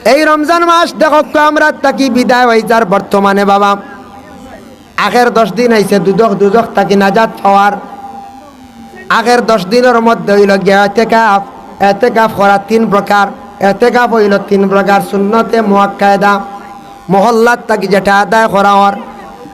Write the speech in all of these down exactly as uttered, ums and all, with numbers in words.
এই রমজান মাস দেখউক্কা আমরার থাকি বিদায় অইযার বর্তমানে বাবা। আগের দশ দিন আইছে দুজখ, দুজখ থাকি নাজাত পাওয়ার। আগের দশ দিনর মধ্যে অইলো গিয়া এতেকাফ। এতেকাফ করা তিন প্রকার। এতেকাফ অইলো তিন প্রকার, সুন্নতে মুআক্কাদা, মহল্লার থাকি যেটা আদায় করা অর,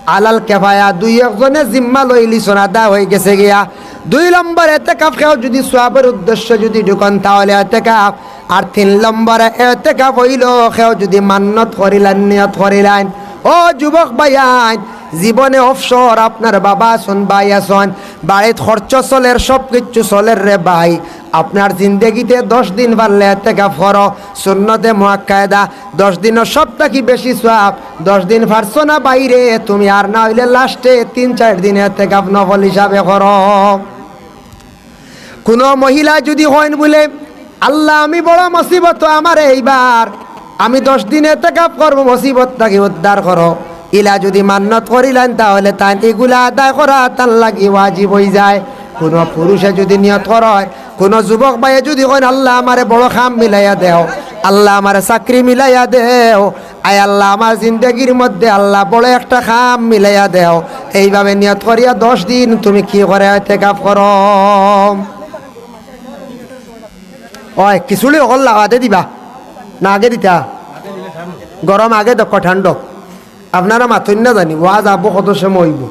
আলাল কেফায়া, দুই একজনে জিম্মা লইলিছন, আদায় অইগেছে গিয়া। দুই নম্বর এতেকাফ, কেউ যুদি সওয়াবর উদ্দেশ্যে যুদি ঢুকইন তাহলে এতেকাফ। আর তিন নম্বরে এতেকাফ অইলো, কেউ যুদি মান্নত করিলাইন, নিয়ত করিলাইন, ও যুবক ভাইয়াইন, জীবনে অবসর, আপনার বাবা আছইন, ভাই আছইন, বাড়িত খরচ চলের, সব কিচ্ছু চলের রে ভাই, আপনার জিন্দেগিতে দশ দিন পারলে এতেকাফ করো, সুন্নতে মুআক্কাদা। দশ দিনর সব থাকি বেশি সওয়াব। দশ দিন পারছো না ভাইরে, তুমি আর না অইলে লাস্টে তিন চাইর দিন এতেকাফ নফল হিসাবে করো। কুনু মহিলা যুদি কইন বুলে, "আল্লাহ, আমি বড় মুসিবতো আমারে এইবার, আমি দশ দিন এতেকাফ করমু, মুসিবত থাকি উদ্ধার করো।" ইলা যুদি মান্নত করিলাইন, তাহলে তাইন ইগুলা আদায় করা তান লাগি ওয়াজিব অইযায়। কুনু পুরুষে যুদি নিয়ত করইন, কুনু যুবক ভাইয়ে যুদি কইন, "আল্লাহ, আমারে বড় কাম মিলাইয়া দেও, আল্লাহ, আমারে চাকরি মিলাইয়া দেও, আয় আল্লাহ, আমার জিন্দেগির মধ্যে আল্লাহ বড় একটা কাম মিলাইয়া দেও," এইভাবে নিয়ত করিয়া দশ দিন তুমি কি করো? এতেকাফ করো। ওই, খিচুড়ি অকল লাগাতে দিবা না আগে দিতা? গরম আগে দেউক্কা, ঠান্ডা। আপনারা মাতইন না জানি, ওয়াজ আবো কত সময় অইবো।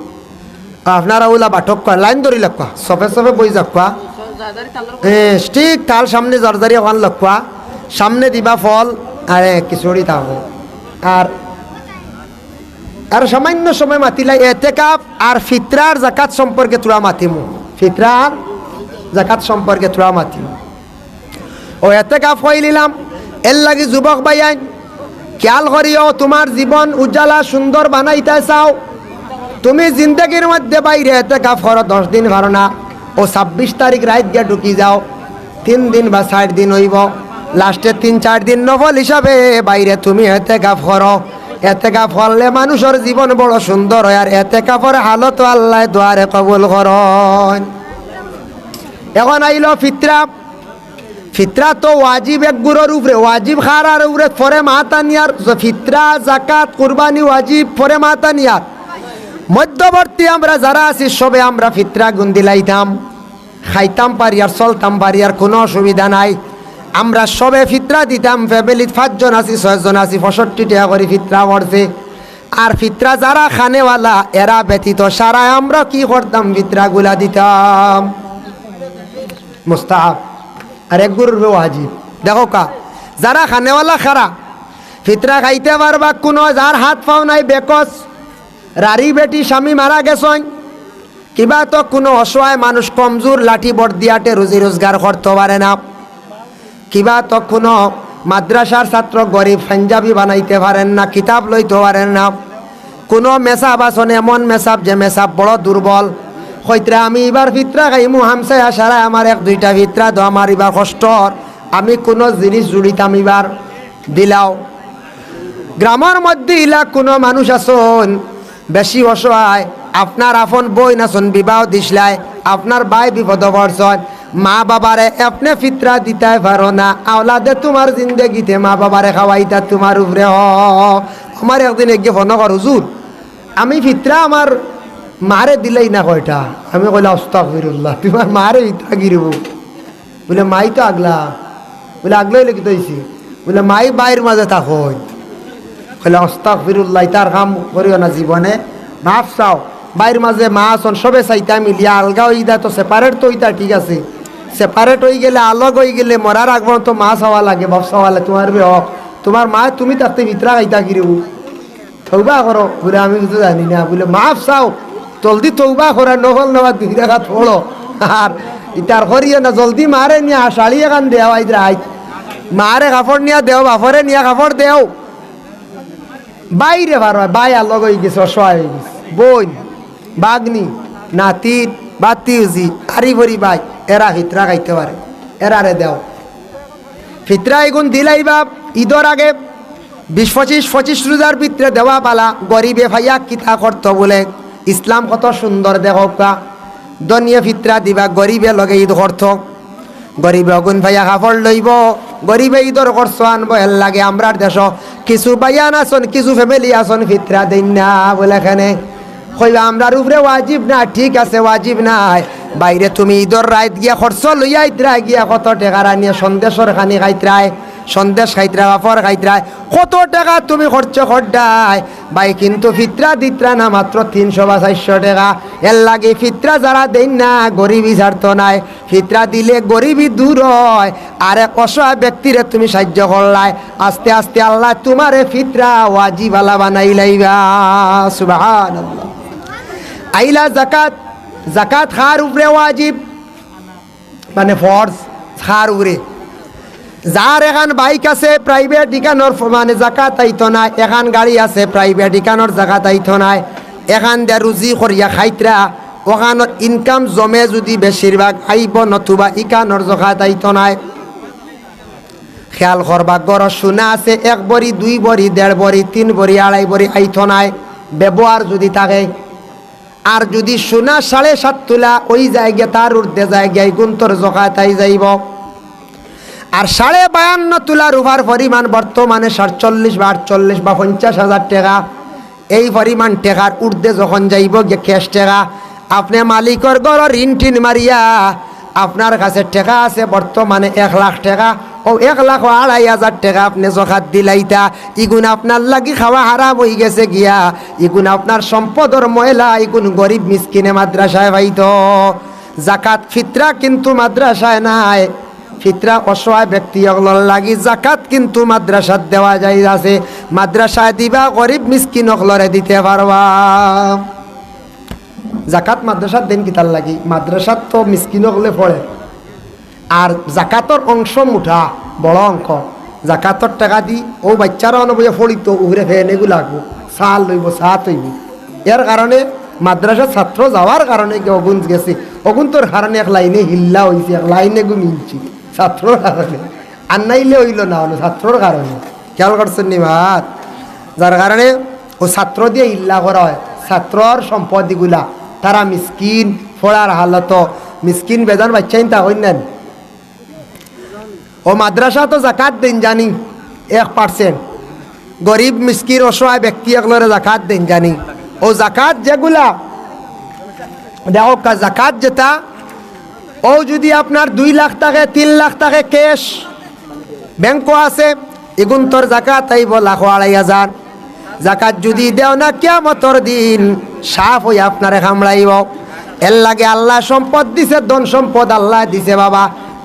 আপনারা অউলা বাটউক্কা, লাইন ধরি লাউক্কা, সফে সফে বই যাউক্কা। এ, ঠিক তাল সামনে জারজারি অখান লাউক্কা, সামনে দিবা ফল, আরে খিচুড়ি থাকো। আর, আর সামান্য সময় মাতিলাই এতেকাফ আর ফিতরার জাকাত সম্পর্কে থুড়া মাতিমু। ফিতরার জাকাত সম্পর্কে থুড়া মাতিমু। ও এতেকাফ কইলিলাম, এর লাগি যুবক ভাইয়াইন, খেয়াল করিও, তুমার জীবন উজালা সুন্দর বানাইতা চাও, তুমি জিন্দেগির মধ্যে ভাইরে এতেকাফ করো, দশ দিন পারো না, ও ছাব্বিশ তারিখ রাইত গিয়া ঢুকি যাও, তিন দিন বা চাইর দিন অইবো, লাস্টে তিন চাইর দিন নফল হিসাবে ভাইরে তুমি এতেকাফ করো। এতেকাফ করলে মানুষর জীবন বড় সুন্দর অয়, আর এতেকাফর হালতো আল্লায় দোয়ারে কবুল করইন। এখন আইলো ফিতরা। ফিতরা তো ওয়াজিব এক গুরুর উপরে, ওয়াজিব কারার উপরে পরে মাতানিয়ার, যে ফিতরা, জাকাত, কুরবানি ওয়াজিব পরে মাতানিয়ার। মধ্যবর্তী আমরা যারা আছি সবে আমরা ফিতরা গুন দিলাইতাম, খাইতাম পারি আর চলতাম পারি আর কুনু অসুবিধা নাই। আমরা সবে ফিতরা দিতাম, ফ্যামিলিত পাঁচজন আছি, ছয়জন আছি, পঁয়ষট্টি টেকা করি ফিতরা পড়ছে। আর ফিতরা যারা খানেওয়ালা এরা ব্যতীত সারায় আমরা কি করতাম? ফিতরাগুলা দিতাম। মুস্তাহাব। আর এক গুরুর উপরে ওয়াজিব। দেখউক্কা, যারা খানেওয়ালা খারা, ফিতরা খাইতা পারবা কুনু, যার হাত পাও নাই বেকস, রাড়ি বেটি স্বামী মারা গেছইন, কিবা তো কুনু অসহায় মানুষ কমজুর লাঠি বট দিয়া তে রুজি রোজগার করতো পারে না, কিবা তো কুনু মাদ্রাসার ছাত্র গরিব পাঞ্জাবি বানাইতে পারের না, কিতাব লইতো পারের না, কুনু মেসাব আছইন এমন মেসাব যে মেসাব বড় দুর্বল, কইতরা আমি ইবার ফিতরা খাইমু, হামসায়া সারায় আমার এক দুইটা ফিতরা দেও, আমার ইবার কষ্টর, আমি কুনু জিনিস জুড়িতাম ইবার, দিলাও। গ্রামর মধ্যে ইলা কুনু মানুষ আছইন বেশি অসহায়, আপনার আপন বইন আছইন বিবাহ দিছলায়, আপনার ভাই বিপদো পড়ছইন, মা বাবারে আপনে ফিতরা দিতায় পারো না, আওলাদে তুমার জিন্দেগিতে মা বাবারে খাওয়াইতা তুমার উপরে হক। আমার একদিন এগিয়ে ফোন কর, "হুজুর, আমি ফিতরা আমার মারে দিলাই না কয়টা।" আমি কইলাম, "আস্তাগফিরুল্লাহ, তুমার মারে ফিতরা গিরবো?" বুলে, "মাই তো আগলা।" বুলে, "আগলা অইলে কিতা অইছে?" বুলে, "মাই বাইর মাঝে থাকইন।" কইলে, "আস্তাগফিরুল্লাহ, ইতার কাম করিও না জীবনে, মাফ চাও। বাইর মাঝে মা আছইন, সবে চাইতা মিলিয়া, আলগা অইতা তো, সেপারেট তো অইতা, ঠিক আছে। সেপারেট অইগেলে, আলগ অইগেলে, মরার আগ পর্যন্ত মা চাওয়া লাগে, বাপ চাওয়া লাগে, তুমার বে হক। তুমার মায় তুমি থাকতে ফিতরা খাইতা কিরবো?" তওবা করো। বুলে, "আমি কিচ্ছু জানি না।" বুলে, "মাফ চাও, জলদি তওবা করো, নফল নামাজ দুই রাকাত পড়ো। আর ইতার করিও না, জলদি মারে নিয়া শাড়ি এখান দেও, আইজ রাইত। মারে কাপড় নিয়া দেও, বাপরে নিয়া কাপড় দেও।" বাইরে বার অয়, ভাই আলগ অইগেছে, অসহায় অইগেছে। বইন, ভাগ্নি, নাতিন, ভাতিজি, আরি-ভরি ভাই, এরা ফিতরা খাইতে পারে, এরারে দেও। ফিতরা ইগুন দিলাইবা ইদর আগে, বিশ পঁচিশ, পঁচিশ রোজার ভিতরে দেওয়া বালা, গরিবে পাইয়া কিতা করতো বুলে, ইসলাম কত সুন্দর দেখউক্কা। ধনিয়ে ফিতরা দিবা, গরিবে লগে ইদ করতো। গরিবে অগুন পাইয়া কাপড় লইবো, গরিবে ইদর খরচ আনবো। এর লাগি আমরার দেশো কিছু ভাইয়ান আছইন, কিছু ফ্যামিলি আছইন, ফিতরা দেইন না। বুলে কেনে? কইবা, "আমরার উপরে ওয়াজিব না।" ঠিক আছে, ওয়াজিব নায়। বাইরে তুমি ইদর রাইত গিয়া খরচ লইয়া আইতরায়, গিয়া কত টেকার আনিয়া সন্দেশর খানি খাইতরায়, সন্দেশ খাইতরায়, পাপড় খাইতরায়, কত টেকা তুমি খরচ কররায় ভাই, কিন্তু ফিতরা দিতরায় না, মাত্র তিনশো বা চাইরশো টেকা। এর লাগি ফিতরা যারা দেইন না, গরিবি ছাড়তো নায়। ফিতরা দিলে গরিবি দূর অয়। আর এক অসহায় ব্যক্তিরে তুমি সাইয্য করলায়, আস্তে আস্তে আল্লায় তুমারে ফিতরা ওয়াজিবআলা বানাইলাইবা। সুবহানাল্লাহ। আইলা জাকাত। জাকাত কার উপরে ওয়াজিব? মানে ফরজ, কার উপরে? যার এখান বাইক আছে, প্রাইভেট, ইখানর ফ-, মানে জাকাত আইতো নায়। এখান গাড়ি আছে, প্রাইভেট, ইখানর জাকাত আইতো নায়। এখান দিয়া রুজি করিয়া খাইতরা, অখানর ইনকাম জমে যুদি বেশিরভাগ আইবো, নতুবা ইখানর জাকাত আইতো নায়। খেয়াল করবা, ঘরো সোনা আছে এক ভরি, দুই ভরি, দেড় ভরি, তিন ভরি, আড়াই ভরি, আইতো নায়। ব্যবহার যুদি থাকে, আর যুদি সোনা সাড়ে সাত তুলা অই যায় গিয়া, তার ঊর্ধ্বে যায় গিয়া, ইগুনতর জাকাত আই যাইবো। আর সাড়ে বায়ান্ন তুলা রুপার পরিমাণ বর্তমানে সাতচল্লিশ বা আটচল্লিশ বা পঞ্চাশ হাজার টেকা, এই পরিমাণ টেকার ঊর্ধ্বে যখন যাইবো গিয়া ক্যাশ টেকা, আপনে মালিকর ঘরো ঋণ টিন মারিয়া আপনার কাছে টেকা আছে বর্তমানে এক লাখ টেকা, অউ এক লাখো আড়াই হাজার টেকা আপনে জাকাত দিলাইতা, ইগুন আপনার লাগি খাওয়া হারাম অইগেছে গিয়া, ইগুন আপনার সম্পদর ময়লা, ইগুন গরিব মিসকিনে মাদ্রাসায় পাইতো। জাকাত ফিতরা কিন্তু মাদ্রাসায় নায়, ফিতরা অসহায় ব্যক্তি অকলর লাগি, জাকাত কিন্তু মাদ্রাসাত দেওয়া জায়েজ আছে। মাদ্রাসায় দিবা, গরিব মিসকিন অকলরে দিতে পারবা। জাকাত মাদ্রাসাত দেইন কিতার লাগি? মাদ্রাসাত তো মিসকিন অকলে পড়ে, আর জাকাতর অংশ মুটা, বড় অঙ্ক। জাকাতর টেকা দি অউ বাইচ্চারা অনো বইয়া পড়িতো, উপরে ফ্যান এগু লাগবো, চা লইবো, চা তৈবো। এর কারণে মাদ্রাসাত ছাত্র যাওয়ার কারণে গিয়া অগুন গেছে, অগুনতর কারণে এক লাইনে হিল্লা অইছে, এক লাইনে গু মিলছে ছাত্রর কারণে। আর নাইলে অইলো না, অনো ছাত্রর কারণে। খেয়াল করছইন নি মাত? যার কারণে অউ ছাত্র দিয়া হিল্লা করা অয়। ছাত্রর সম্পদ ইগুলা, তারা মিসকিন, পড়ার হালত মিসকিন, বেজান বাইচ্চাইন তা অইন্যান। অউ মাদ্রাসাত তো জাকাত দেইন জানি এক পার্সেন্ট, গরিব মিসকিন অসহায় ব্যক্তি অকলরে জাকাত দেইন জানি। অউ জাকাত যেগুলা, দেখউক্কা, জাকাত যেটা, অউ যুদি আপনার দুই লাখ থাকে, তিন লাখ থাকে ক্যাশ ব্যাংকো আছে, ইগুনতর জাকাত আইবো লাখো আড়াই হাজার। জাকাত যুদি দেও না, কিয়ামতর দিন সাপ অইয়া আপনারে কামড়াইবো। এর লাগি আল্লায় সম্পদ দিছে, ধন সম্পদ আল্লায় দিছে বাবা,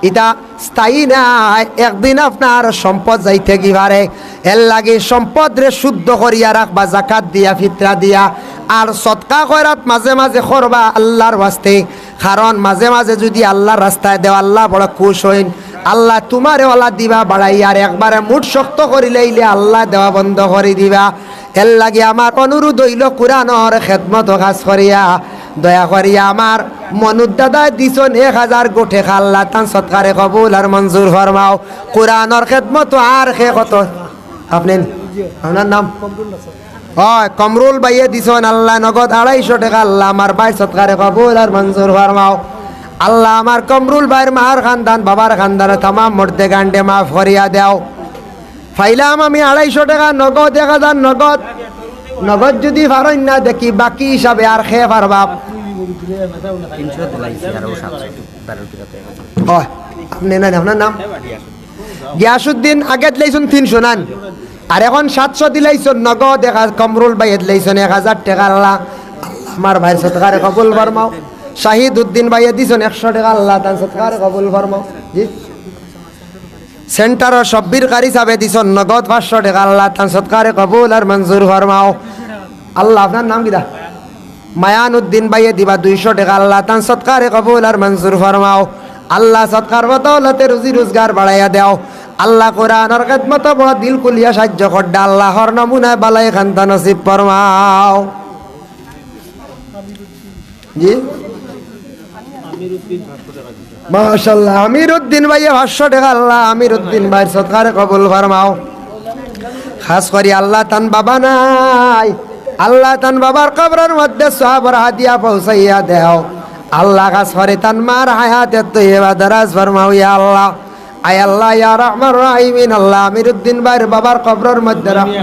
ইটা স্থায়ী নায়, একদিন আপনার সম্পদ যাইতে গি পারে। এর লাগি সম্পদরে শুদ্ধ করিয়া রাখবা জাকাত দিয়া, ফিতরা দিয়া। আর সদকা খয়রাত মাঝে মাঝে করবা আল্লার ওয়াস্তে, কারণ মাঝে মাঝে যুদি আল্লার রাস্তায় দেও, আল্লা বড় খুশ অইন। আল্লায় তুমারে অলা দিবা বাড়াইয়া, আর একবারে মুঠ শক্ত করিলাইলে আল্লায় দেওয়া বন্ধ করি দিবা। এর লাগি আমার অনুরোধ অইলো, কুরআনর খেদমতো খাছ করিয়া, দয়া করিয়া আমার মনুর দাদায় দিছইন এক হাজার গু টেকা, আল্লা তান সদকারে কবুল আর মঞ্জুর ফরমাও। কুরআনর খেদমতো আর কে কত? আপনে, আপনার নাম? অয়, কমরুল ভাইয়ে দিছইন আল্লা নগদ আড়াইশো টেকা, আল্লা আমার ভাইর সদকারে কবুল আর মঞ্জুর ফরমাও। আল্লা আমার কমরুল ভাইর মার খান্দান, বাবার খান্দান, তামাম মুর্দেগানরে মাফ করিয়া দেও। পাইলাম আমি আড়াইশো টেকা নগদ, এক হাজার নগদ। নগদ যুদি পারইন না দেখি বাকি হিসাবে আর কে পারবা? তিনশো দিলাইছি আর ও সাতশো। অয়, আপনে না, আপনার নাম? গিয়াসুদ্দিন আগে দিলাইছইন তিনশো নান, আর এখন সাতশো দিলাইছইন নগদ। এক হাজার, কমরুল ভাইয়ে দিলাইছইন এক হাজার টেকা। আল্লা, আল্লা আমার ভাইর সদকারে কবুল ফরমাও। শাহিদ উদ্দিন ভাইয়ে দিছইন একশো টেকা, আল্লা তান সদকারে কবুল ফরমাও। জি। সেন্টারর শব্বির কারি সাবে দিছইন নগদ পাঁচশো টেকা, আল্লা তান সদকারে কবুল আর মঞ্জুর ফরমাও। আল্লা, আপনার নাম কিতা? মায়ান উদ্দিন ভাইয়ে দিবা দুইশো টেকা, আল্লা তান সদকারে কবুল আর মঞ্জুর ফরমাও। আল্লা সদকার বদৌলতে রুজি রুজগার বাড়াইয়া দেও। আল্লা কুরআনর খেদমতো বড় দিল খুলিয়া সাইয্য কররা, আল্লা হর নমুনায় বালাই খান্তা নসিব ফরমাও। জি? মাশাআল্লাহ, আমির উদ্দিন ভাইয়ে পাঁচশো টেকা, আল্লা আমির উদ্দিন ভাইর সদকারে কবুল ফরমাও। খাছ করি আল্লা তান বাবা নাই, আল্লা তান বাবার কবরর মধ্যে সওয়াবর হাদিয়া পৌঁছাইয়া দেও। আল্লাহ খাস করি তান মার হায়াতে তৈয়বা দারাজ ফরমাও ইয়া আল্লাহ। আয় আল্লাহ, ইয়া রহমান রাহিমিন আল্লাহ, আমির উদ্দিন ভাইর বাবার কবরর মধ্যে রাখ-,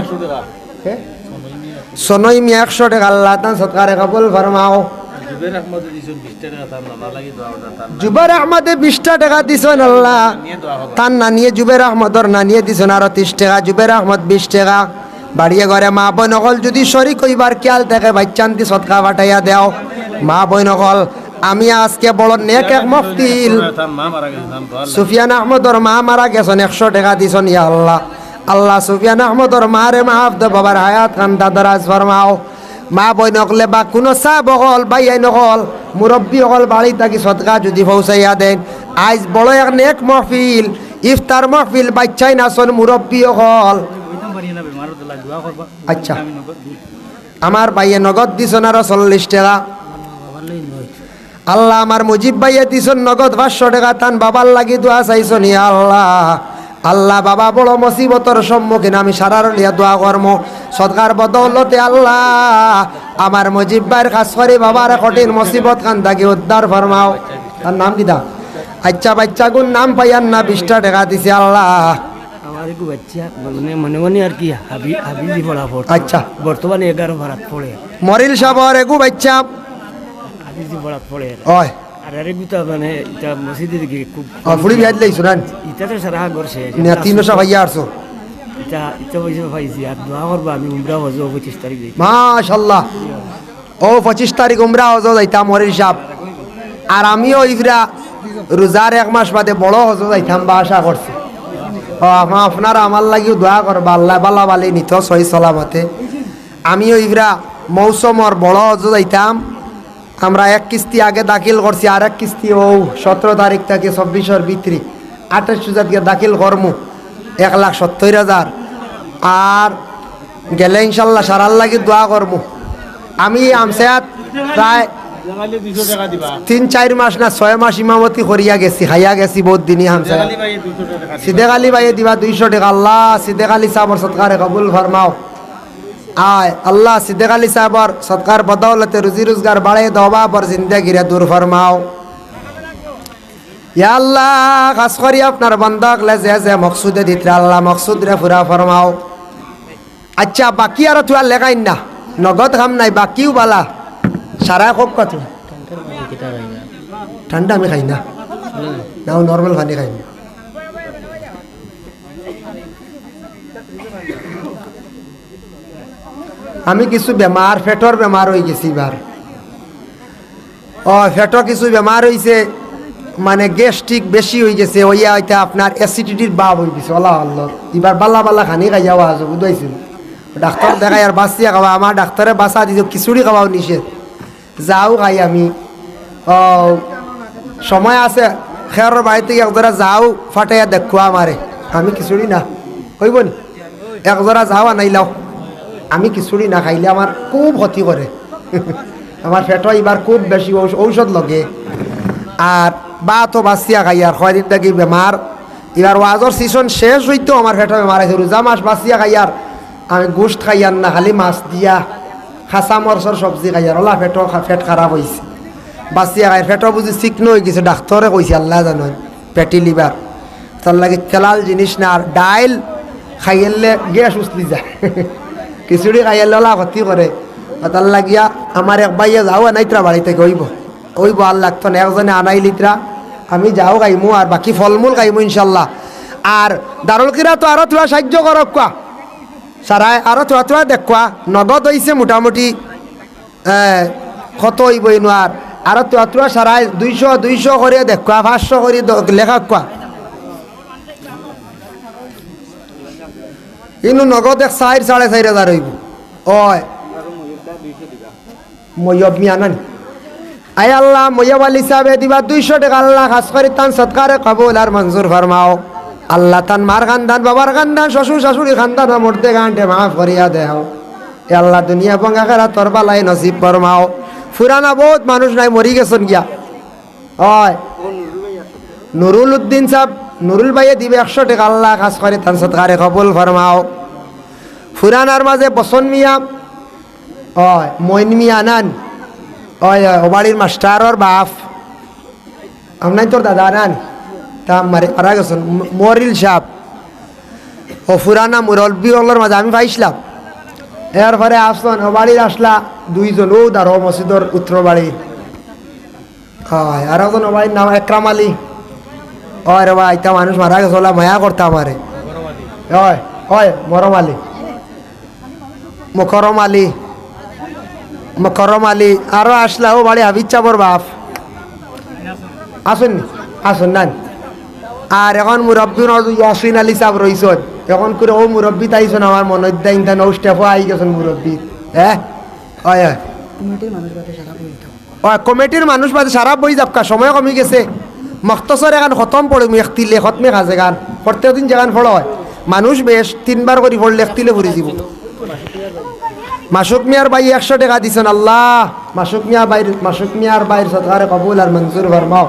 হে? সনই মিয়া একশো টেকা আল্লাহ, তান সদকারে কবুল ফরমাও। জুবের আহমদে দিছইন বিশটা টেকা, তান নানা লাগি দোয়া করবা, তান নানা জুবের আহমদে বিশটা টেকা দিছইন আল্লাহ, নিয়ে দোয়া করবা। তান নানিয়ে জুবের আহমদর নানিয়ে দিছইন আরো তিশ টেকা, জুবের আহমদ বিশ টেকা। বাড়িয়ে ঘরে মা বইন অকল যুদি শরিক অইবার খিয়াল থাকে, বাইচ্চান্দি সদকা পাঠাইয়া দেও। মা বইন অকল, আমি আজকে বড় নেক এক মহফিল। তান মা মারা গেছে, তান দোয়া লাগে। সুফিয়ান আহমদর মা মারা গেছইন, একশো টেকা দিছইন, ইয়া আল্লাহ। আল্লাহ সুফিয়ান আহমদর মারে মাফ দে, বাবার হায়াত খান্তা দারাজ ফরমাও। মা বইন অকলে বা কুনু সাব অকল, ভাইয়াইন অকল, মুরব্বি অকল বাড়ি থাকি সদকা যুদি পৌঁছাইয়া দেইন, আইজ বড় এক নেক মহফিল, ইফতার মহফিল, বাইচ্চাইন আছইন, মুরব্বি অকল। আচ্ছা, আমার ভাইয়ে নগদ দিছইন আরো চল্লিশ টেকা। আল্লাহ, আমার মুজিব ভাইয়ে দিছইন নগদ পাঁচশো টেকা, তান বাবার লাগি দোয়া চাইছইন, ইয়া আল্লাহ। আল্লাহ, বাবা বড় মুসিবতর সম্মুখীন, আমি সারার লিয়া দোয়া করমু। সদকার বদৌলতে আল্লাহ, আমার মুজিব ভাইর খাস করি বাবার কঠিন মুসিবত খান থাকি উদ্ধার ফরমাও। তার নাম কিতা? আচ্ছা, বাইচ্চাগুন নাম পাইয়ার না, বিশটা টেকা দিছে আল্লাহ। আমার এগু বাইচ্চা, মানে, মনে মনে আর কি, হাবি-, হাফিজি পড়া পড়তো। আচ্ছা। বর্তমানে এগারো পারাত পড়ে। মরিল সাবর এগু বাইচ্চা। হাফিজি পড়াত পড়ে। অয়। আর আরেকগু তো, মানে, ইটা মসজিদে দেখি খুব অ, ফুড়ি বিয়া দিলে ইসুরান। ইটা তো সারা ঘর শেষ। না, তিন বছর ভাইয়া আরছো। ইটা, ইটা পয়সা পাইছি, আর দোয়া করবা, আমি উমরা হজ পঁচিশ তারিখ যাই। মাশাআল্লাহ। ও, পঁচিশ তারিখ উমরা হজ যাইতাম, মরিল সাব। আর আমিও ইফরা রোজার এক মাস বাদে বড় হজ যাইতাম বা আশা করছি। ও, আমা-, আপনারা আমার লাগিও দোয়া করবা, আল্লাহ বালা বালি নিত সহি সালামতে। আমিও ইফরা মৌসুমর বড় হজ যাইতাম। আমরা এক কিস্তি আগে দাখিল করছি, আর এক কিস্তি ও সতেরো তারিখ থাকি চব্বিশর ভিতরে আঠাশ সুজাত গিয়া দাখিল করমু এক লাখ সত্তর হাজার। আর গেলে ইনশাল্লাহ সারার লাগি দোয়া করমু। আমি আমসায়াত প্রায় তিন চাইর মাস না ছয় মাস ইমামতি করিয়া গেছি, খাইয়া গেছি বহুত দিনই আমসায়াত। সিদ্দিক আলী ভাইয়ে দিবা দুইশো টেকা। আল্লাহ সিদ্দিক আলী সাবর সদকারে কবুল ফরমাও। আয় আল্লাহ, সিদ্দিক আলী সাবর সদকার বদৌলতে রুজি রোজগার বাড়াই দেও, বাবার জিন্দেগিরে দূর ফরমাও। ইয়া আল্লাহ, খাস করি আপনার বান্দা অকলে যে যে মকসুদে দিতরা, আল্লাহ মকসুদরে পুরা ফরমাও। আচ্ছা, বাকি আরো তুয়া লেখাইন না, নগদ কাম নাই, বাকিও বালা। সারা খুব কথা। ঠান্ডা আমি খাই না, না, ও নরমাল পানি খাই না। আমি কিছু বেমার, পেটর বেমার অইগেছি ইবার। ও, পেটো কিছু বেমার অইছে, মানে গ্যাস্ট্রিক বেশি অইগেছে, অইয়া অইতা আপনার অ্যাসিডিটির ভাব অইগেছে। আল্লাহ আল্লাহ, ইবার বালা বালা খানি খাইয়া ওয়াজ বুঝাইছিল। ডাক্তার দেখাই আর বাঁচিয়া খাওয়া, আমার ডাক্তারে বাঁচা দিছে, খিচুড়ি খাওয়াও নিষেধ। যাও খাই আমি। ও, সময় আছে, খেরর বাড়িত এক জোড়া যাও ফাটাইয়া দেখো আমারে। আমি খিচুড়ি না, অইবো নি? এক জোড়া যাও আনাইলাও। আমি খিচুড়ি না খাইলে আমার খুব ক্ষতি করে। আমার পেটো ইবার খুব বেশি ঔষ-, ঔষধ লাগে। আর ভাতও বাঁচিয়া খাইয়ার, কয়দিন থাকি বেমার। ইবার ওয়াজর সিজন শেষ অইতো আমার পেটো বেমার আছে। রোজা মাস বাঁচিয়া খাইয়ার, আমি গোস্ত খাইয়ার না, খালি মাছ দিয়া খাসা মরসর সবজি খাইয়ার, ওলা পেটো খা-, পেট খারাপ অইছে। বাঁচিয়া খাইয়ার, পেটো বুঝি চিকনো অইগেছে, ডাক্তারে কইছে, আল্লাহ জানইন, ফ্যাটি লিভার। তার লাগি তেলাল জিনিস না, আর ডাইল খাইলে গ্যাস উছলি যায়। খিচুড়ি খাইলে ওলা ক্ষতি করে। তার লাগিয়া আমার এক ভাইয়ে যাও আনাইতরা বাড়ি থাকি, অইবো। অইবো, আর লাগতো না, একজনে আনাইলিতরা, আমি যাও খাইমু, আর বাকি ফলমূল খাইমু ইনশাল্লাহ। আর দারুল কিরাতো আরো থুড়া সাহায্য করউক্কা, সারায় আরো থুড়া থুড়া দেখউক্কা, নগদ অইছে মোটামুটি, এ, কত অইবো ইনো আর, আরো থুড়া থুড়া সারায় দুইশো, দুইশো করি দেখউক্কা, পাঁচশো করি দ-, লেখাউক্কা। ইনো নগদ এক চাইর, সাড়ে চাইর হাজার অইবো। অয়। ময়ব মিয়া নানি? আয় আল্লাহ, ময়ব আলী সাবে দিবা দুইশো টেকা, আল্লাহ খাস করি তান সদকারে কবুল আর মঞ্জুর ফরমাও। আল্লাহ তান মার খান্দান, বাবার খান্দান, শ্বশুর শাশুড়ি খান্দান, মরদে গান্ডে মাফ করিয়া দেও। এ আল্লাহ, দুনিয়া এবং আখেরাতর বালাই নসিব ফরমাও। ফুরানা বহুত মানুষ নাই, মরি গেছইন গিয়া। অয়। নুরুল উদ্দিন সাব, নুরুল ভাইয়ে দিবা একশো টেকা, আল্লাহ খাস করি তান সদকারে কবুল ফরমাও। ফুরানার মাঝে বসন মিয়া, অয়, মইন মিয়া নান, অয়, অয়, ও বাড়ির মাস্টারর বাপ, আপনাইনতর দাদা নানি? তা মারে, মারা গেছইন। ম-, মরিল সাব। ও পুরানা মুরব্বি অকলর মাঝে আমি পাইছলাম। এরপরে আছইন, ও বাড়ির আছলা দুইজন, ও দারো মসজিদর উত্তর বাড়ি। অয়, আর একজন ও বাড়ির নাম একরাম আলী। অয় রে বা, ইতা মানুষ মারা গেছে, অলা মায়া করতা আমারে। অয়, অয়, মরম আলী। মকরম আলী, মকরম আলী, আরো আছলা, ও বাড়ি হাফিজ সাবর বাপ। আছইন নি? আছইন না নি? আর অখন মুরব্বি নজ ইয়াসিন আলী সাব রইছইন। অখন করে ও মুরব্বি তাইছইন আমার মনো অয়, ইনতা নউ step আই গেছইন মুরব্বি। হ্যাঁ? অয়, অয়। কমিটির মানুষ বাদে সারা বই দিতাম। অয়, কমিটির মানুষ বাদে সারা বই যাবকা, সময় কমি গেছে। মখতসর এখান খতম পড়িমু, এক তিলে খতমে খাজে গান। প্রত্যেক দিন যেখান পড়া অয়, মানুষ বেশ, তিনবার করি পড়লে এক তিলে পড়ি যিবো। মাসুক মিয়ার ভাই একশো টেকা দিছইন, আল্লাহ, মাসুক মিয়া ভাইর, মাসুক মিয়ার ভাইর সদকারে কবুল আর মঞ্জুর ফরমাও।